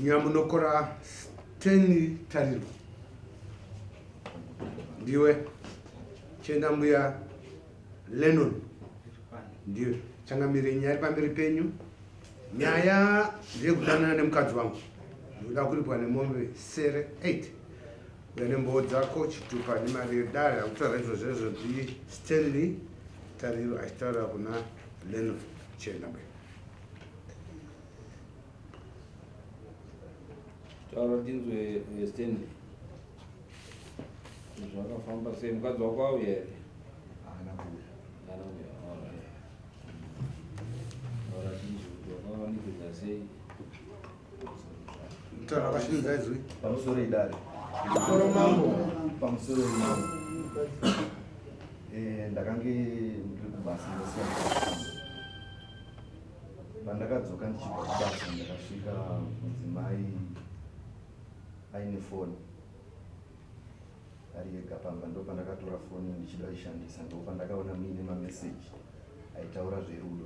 Nyamunokora Stanley Tariro. Ndiwe Chenda Mbuya Lennon. Ndiwe changamire nyaya iri pamberi penyu. Nyaya ndeyekudanana nemukadzi wangu. Ndinoda kuripwa nemombe sere 8. Uya nembowo dzako chitupa nemari yedare akutaura izvozvo izvo ndi Stanley Tariro achitaura kuna Lennon Chenda Mbuya. Taura tinzwe eh, Stanley. Zvakafamba sei mukadzi wako auya here? Haana kuuya. Haana kuuya. Alright. Taura tinzwe kuti wakawanikidza sei. Taura wakashinza izwi. Pamusoro idare. Pamusoro mambo. Pamusoro mambo. Eh, ndakange ndiri kubasa ndasiya Pandakadzoka ndichibva kubasa ndakasvika mudzimai aine foni ari ega pamba ndopandakatora foni ndichida kuishandisa ndopandakaona muine mameseji aitaura zverudo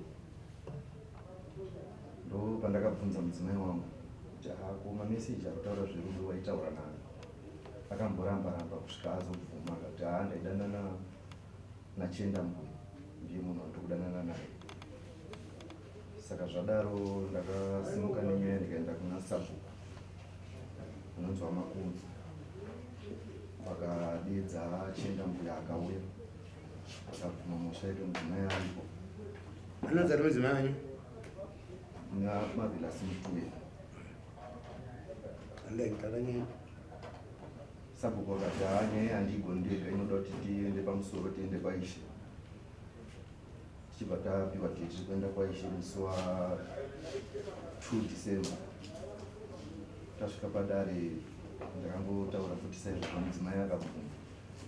ndopandakabvunza mudzimai wangu kuti ako mameseji akutaura zverudo waitaura nani akamboramba ramba kusvika azobvuma akati haa ndaidanana naChenda Mbuya ndiye munhu wandiri kudanana naye. Saka zvadaro ndakasimuka nenyaya ndikaenda kuna sabhuku anonzi waMakunzi vakadeedza Chenda Mbuya akauya akabvuma mhosva yake mudzimai aripo. Anonzi ari mudzimai wenyu? NaMarvelous Mutuya. Andai nyaya. Sabhuku akati haa nyaya handiigoni ndega inoda kuti tiende pamusoro tiende kwaishe. Tichibva tapiwa date rekuenda kwaishe musi wa 2 December. Tasvika padare ndakangotaura futi saizvozvo mudzimai akabvuma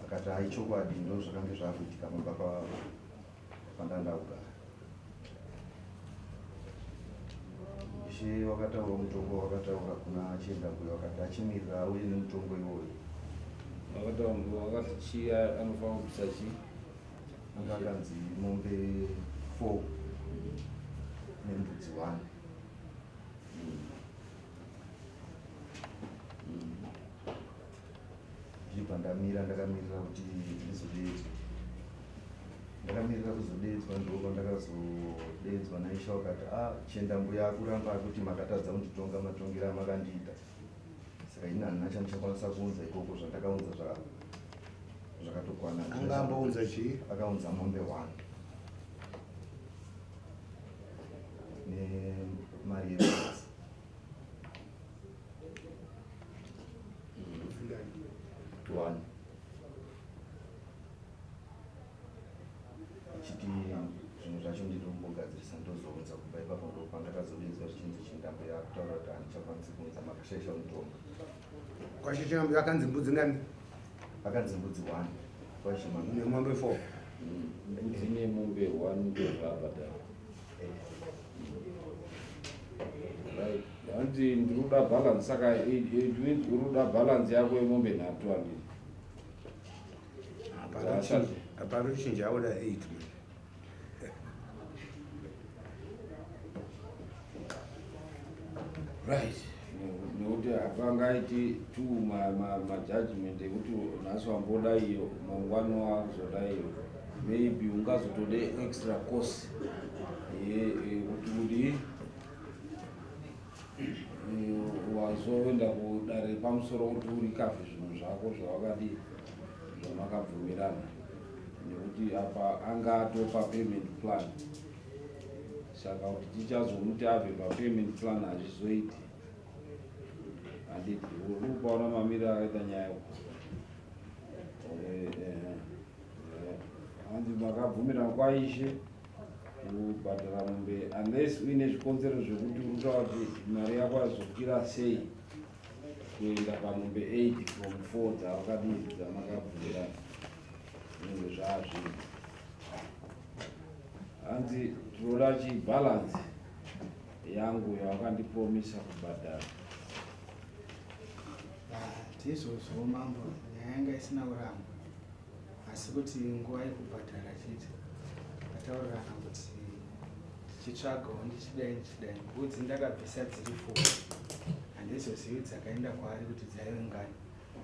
akati hai chokwadi ndo zvakange zvakuitika pamba pandanga kugara. Ishe wakataura mutongo wakataura kuna Chiendambuya wakati achimirira auye nemutongo iwoyo. Wakataura mutongo wakati chii anofanira kubvisa chii? Anga akanzi mombe 4 nembudzi 1. Ndichibva ndamira ndakamirira kuti ndizodeedzwa. Ndakamirira kuzodeedzwa ndipo pandakazodeedzwa naIsha wakati ah chienda mbuya akuramba akuti makatadza kunditonga matongero amakandiita. Saka ini handina chandichakwanisa kuunza ikoko zvandakaunza zvakatokwana. Anga ambounza chii? Akaunza mombe one nemari yebasa. One. Achiti zvinhu zvacho ndinombogadzirisa ndozounza kubva ipapo ndopandakazodedzwa zvichinzi chindambo yakutaura kuti handichakwanisi kuunza makashaisha mutonga. Kwashe chinambo akanzi mbudzi ngani? Akanzi mbudzi one. Kwashe mama. Nemombe four. Mbudzi nemombe one ndozvaabhadhara. Right. Hanzi ndiri kuda balance saka it means uri kuda balance yako yemombe nhatu handiti? Hapana kuchinja auda 8 manje. Right. Nekuti hapangaiti two majudgment ekuti nhasi wamboda iyo mangwana wakuzoda iyo maybe ungazotode extra course yekuti kudii wazoenda kudare pamusoro kuti urikavhe zvinhu zvako zvawakadii zvamakabvumirana nekuti apa anga atopa payment plan saka kuti tichazomuti abve papayment plan hazvizoiti handiti uri kupaona mamiriro akaita nyaya eh, eh, eh. hanzi makabvumirana kwaishe kubhadhara mombe unless uine zvikonzero zvekuti uri kutaura kuti mari yako yazokwira sei kuenda pamombe 8 from 4 dzawakadii dzamakabvumirana zvinenge zvaazvinhu hanzi tinoda chibalance yangu yawakandipromisa kubhadhara ndizvozvo mambo nyaya yanga isina kuramba asi kuti nguva yekubhadhara chete tataurirana kuti ndichitsvagawo ndichidai ndichidai mbudzi ndakabvisa dziri fo. Handizozivi dzakaenda kwaari kuti dzaive ngani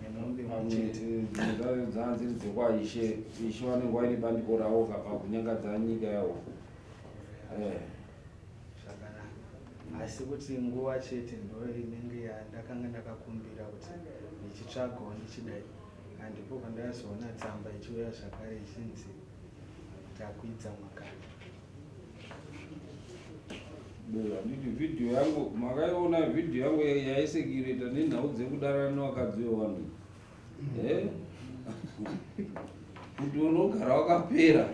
nemombe imwe chete. Dzimwe dzacho dzanga dziri dzekwaishe, ishe vanenge vaine bandiko ravo kapa kunyangadza nyika yavo. Eh. Zvakanaka. Asi kuti nguva chete ndo inenge yandakanga ndakakumbira kuti ndichitsvagawo ndichidai. Handipo pandakazoona tsamba ichiuya zvakare ichinzi takwidza mwakare. Handiti vhidhiyo yangu makaiona vhidhiyo yangu yaisekireta nenhau dzekudanana nevakadzi vevanhu eh? Kuti unogara wakapera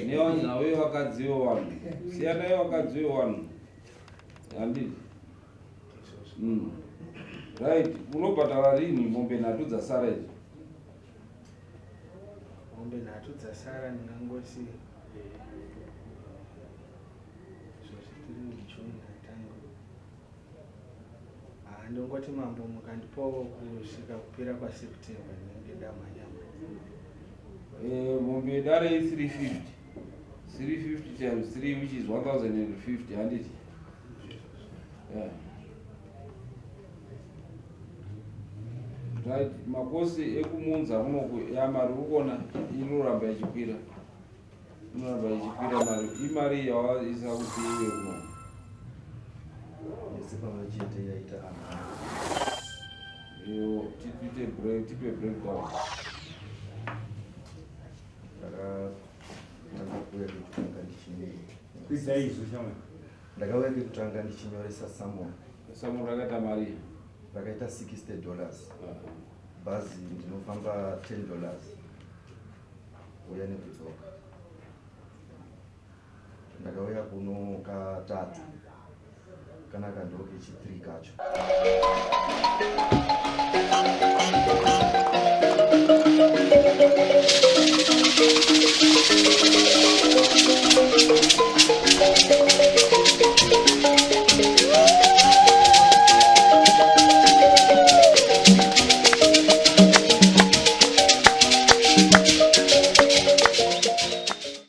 nenhau yevakadzi vevanhu, siyanai vakadzi vevanhu, handiti? Right, unobhadhara rini mombe nhatu dzasara idzi? Mombe nhatu dzasara ndingangoti zvozvi tiri muJune hatanga. Haa, ndongoti mambo mukandipawo kusvika kupera kwaSeptember ndinenge ndamhanya mhanya. Mombe yedare i350, 350 times 3, which is 1050, handiti? Yeah. Right, makosi ekumunza kunoku yamari uri kuona inoramba ichikwira, inoramba ichikwira mari, imari yawaisa kuti iwe kuno. Yese pamwe chete yaita amai. Iyo tiite break, tipe breakdown. Ndakatanga kuuya kekutanga ndichine Kwidza izvo shamwari. Ndakauya kekutanga ndichinyoresa summon. Summon rakaita mari? Rakaita $60. Bhazi ndinofamba $10 uya nekudzoka. Ndakauya kuno katatu, kanaka ndokechi 3 kacho.